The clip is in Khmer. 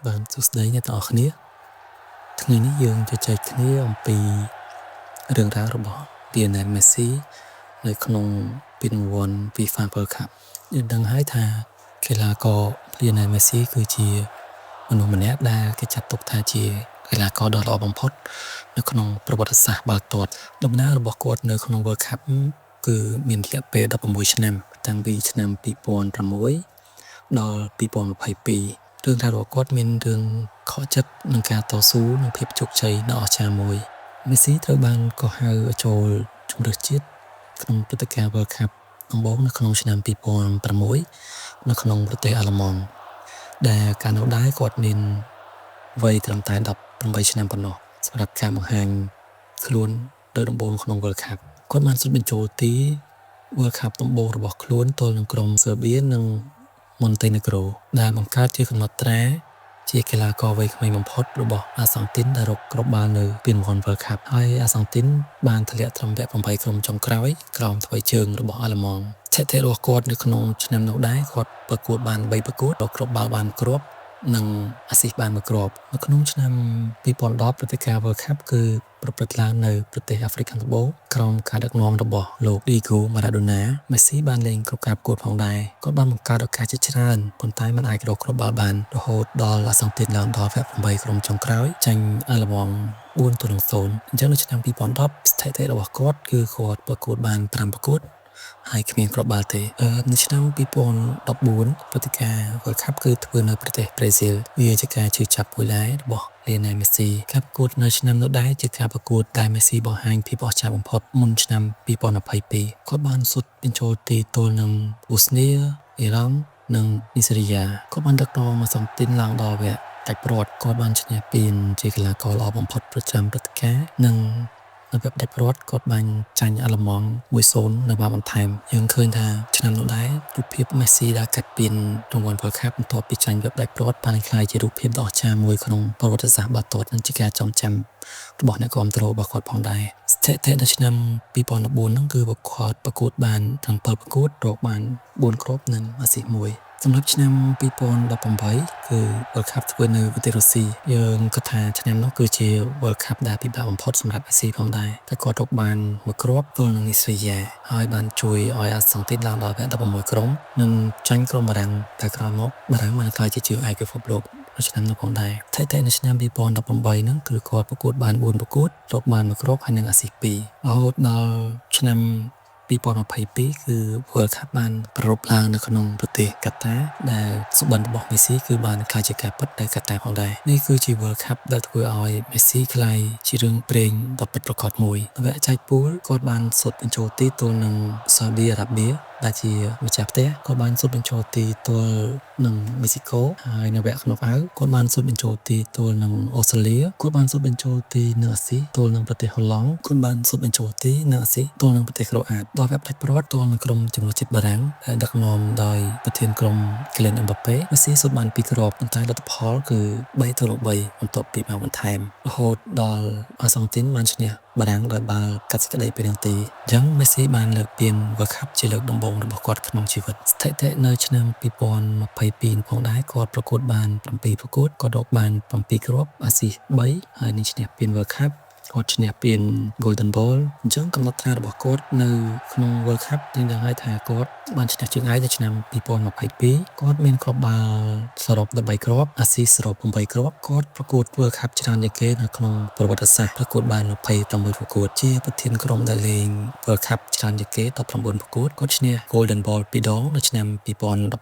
បាទសួស្តីអ្នកទាំងអស់គ្នាថ្ងៃនេះយើងជជែកគ្នាអំពីរឿងរ៉ាវរបស់ Lionel Messi នៅក្នុងពានរង្វាន់ FIFA World Cup យើងដឹងហើយថាកីឡាករ Lionel Messi គឺជាមនុស្សម្នាក់ដែលគេចាត់ទុកថាជាកីឡាករដ៏ល្អបំផុតនៅក្នុងប្រវត្តិសាស្ត្របាល់ទាត់ដំណើររបស់គាត់នៅក្នុង World Cup គឺមានរយៈពេល16ឆ្នាំតាំងពីឆ្នាំ2006ដល់2022រឿងរ៉ាវរបស់គាត់មានរឿងខកចិត្តនឹងការតស៊ូនិងភាពជោគជ័យដ៏អស្ចារ្យមួយមេស៊ីត្រូវបានកោះហៅឲ្យចូលជម្រើសជាតិក្នុងព្រឹត្តិការណ៍ World Cup ដំបូងនៅក្នុងឆ្នាំ2006នៅក្នុងប្រទេសអាល្លឺម៉ង់ដែលកាលនោះដែរគាត់មានវ័យត្រឹមតែ18ឆ្នាំប៉ុណ្ណោះសម្រាប់ការបង្ហាញខ្លួនលើដំបូងក្នុង World Cup គាត់បានសុទ្ធបញ្ចូលទី World Cup ដំបូងរបស់ខ្លួនទល់នឹងក្រុមស៊ើបៀនិងម៉ុនតេនេក្រូដែលបង្កើតជាកំណត់ត្រាជាកីឡាករវ័យក្មេងបំផុតរបស់អាសង់ទីនដែលរកគ្រាប់បាល់នៅពានរង្វាន់ World Cup ហើយអាសង់ទីនបានធ្លាក់ត្រឹមវគ្គ8ក្រុមចុងក្រោយក្រោមថ្វីជើងរបស់អាល្លឺម៉ង់ស្ថិតិរបស់គាត់នៅក្នុងឆ្នាំនោះដែរគាត់ប្រកួតបាន3ប្រកួតរកគ្រាប់បាល់បានគ្រាប់និងអាស៊ីសបានមួយគ្រាប់នៅក្នុងឆ្នាំ2010ព្រឹត្តិការណ៍ World Cup គឺប្រព្រឹត្តឡើងនៅប្រទេសអាហ្វ្រិកខាងត្បូងក្រោមការដឹកនាំរបស់លោក Diego Maradona មេស៊ីបានលេងគ្រប់ការប្រកួតផងដែរគាត់បានបង្កើតឱកាសជាច្រើនប៉ុន្តែមិនអាចរកគ្រាប់បាល់បានរហូតដល់អាសង់ទីនឡើងដល់វគ្គ8ក្រុមចុងក្រោយចាញ់អាល្លឺម៉ង់4-0អញ្ចឹងនៅឆ្នាំ2010ស្ថិតិរបស់គាត់គឺគាត់ប្រកួតបាន5ប្រកួតហើយគ្មានគ្រាប់បាល់ទេនៅឆ្នាំ2014ព្រឹត្តិការណ៍ World Cup គឺធ្វើនៅប្រទេសប្រេស៊ីលវាជាការឈឺចាប់មួយដែររបស់ Lionel Messi ការប្រកួតនៅឆ្នាំនោះដែរជាការប្រកួតដែល Messi បង្ហាញភាពអស្ចារ្យបំផុតមុនឆ្នាំ2022គាត់បានសុទ្ធបញ្ចូលទីទល់នឹងបូស្នីអ៊ីរ៉ង់និងនីសេរីយ៉ាគាត់បានដឹកនាំអាសង់ទីនឡើងដល់វគ្គដាច់ព្រាត់គាត់បានឈ្នះពានជាកីឡាករល្អបំផុតប្រចាំព្រឹត្តិការណ៍និងនៅវគ្គផ្ដាច់ព្រាត់គាត់បានចាញ់អាល្លឺម៉ង់1-0នៅបាល់បន្ថែមយើងឃើញថាឆ្នាំនោះដែររូបភាពមេស៊ីដែលកាត់ពានរង្វាន់ World Cup បន្ទាប់ពីចាញ់វគ្គផ្ដាច់ព្រាត់បានក្លាយជារូបភាពដ៏អស្ចារ្យមួយក្នុងប្រវត្តិសាស្ត្របាល់ទាត់និងជាការចងចាំរបស់អ្នកគាំទ្ររបស់គាត់ផងដែរស្ថិតិនៅឆ្នាំ2014ហ្នឹងគឺគាត់ប្រកួតបានទាំង7ប្រកួតរកបាន4គ្រាប់និងអាស៊ីស1សម្រាប់ឆ្នាំ2018គឺ World Cup ធ្វើនៅប្រទេសរុស្ស៊ីយើងគិតថាឆ្នាំនោះគឺជា World Cup ដែលពិបាកបំផុតសម្រាប់អាស៊ីផងដែរតែគាត់រកបានមួយគ្រាប់ទល់នឹងនីសេរីយ៉ាហើយបានជួយឲ្យអាសង់ទីនឡើងដល់វគ្គ16ក្រុមនិងចាញ់ក្រុមបារាំងតែក្រោយមកបារាំងបានក្លាយជាជើងឯកពិភពលោកនៅឆ្នាំនោះផងដែរស្ថិតិនៅឆ្នាំ2018ហ្នឹងគឺគាត់ប្រកួតបាន4ប្រកួតរកបានមួយគ្រាប់ហើយនិងអាស៊ីស2រហូតដល់ឆ្នាំ2022គឺ World Cup បានប្រារព្ធឡើងនៅក្នុងប្រទេសកាតាដែលសុបិនរបស់មេស៊ីគឺបានក្លាយជាការពិតនៅកាតាផងដែរនេះគឺជា World Cup ដែលធ្វើឲ្យមេស៊ីក្លាយជារឿងព្រេងដ៏ពិតប្រាកដមួយវគ្គចែកពូលគាត់បានសុទ្ធបញ្ចូលទីទល់នឹងសាអូឌីអារ៉ាប៊ីដែលជាម្ចាស់ផ្ទះគាត់បានសុទ្ធបញ្ចូលទីទល់នឹងមេស៊ីកូហើយនៅវគ្គ knock out គាត់បានសុទ្ធបញ្ចូលទីទល់នឹងអូស្ត្រាលីគាត់បានសុទ្ធបញ្ចូលទីនៅអាស៊ីទល់នឹងប្រទេសហូឡង់គាត់បានសុទ្ធបញ្ចូលទីនៅអាស៊ីទល់នឹងប្រទេសក្រូអាតដល់វគ្គផ្ដាច់ព្រាត់ទល់នឹងក្រុមចំនួនជាតិបារាំងដែលដឹកនាំដោយប្រធានក្រុមគីលៀនអឹមបាប៉េមេស៊ីសុទ្ធបាន2គ្រាប់ប៉ុន្តែលទ្ធផលគឺ3-3បន្ទាប់ពីបានបន្ថែមរហូតដល់អាសង់ទីនបានឈ្នះបារាំងដោយបាល់កាត់សេចក្តីពេលនាទីអញ្ចឹងមេស៊ីបានលើកពាន World Cup ជាលើកដំបូងរបស់គាត់ក្នុងជីវិតស្ថិតិនៅឆ្នាំ2022ផងដែរគាត់ប្រកួតបាន7ប្រកួតគាត់រកបាន7គ្រាប់អាស៊ីស3ហើយនឹងឈ្នះពាន World Cup គាត់ឈ្នះពាន Golden Ball អញ្ចឹងកំណត់ត្រារបស់គាត់នៅក្នុង World Cup យើងដឹងហើយថាគាត់បានឈ្នះជើងឯកនៅឆ្នាំ2022គាត់មានគ្រាប់បាល់សរុប13គ្រាប់អាស៊ីសសរុប8គ្រាប់គាត់ប្រកួត World Cup ច្រើនជាងគេនៅក្នុងប្រវត្តិសាស្ត្រប្រកួតបាន26ប្រកួតជាប្រធានក្រុមដែលលេង World Cup ច្រើនជាងគេ19ប្រកួតគាត់ឈ្នះ Golden Ball 2ដងនៅឆ្នាំ2018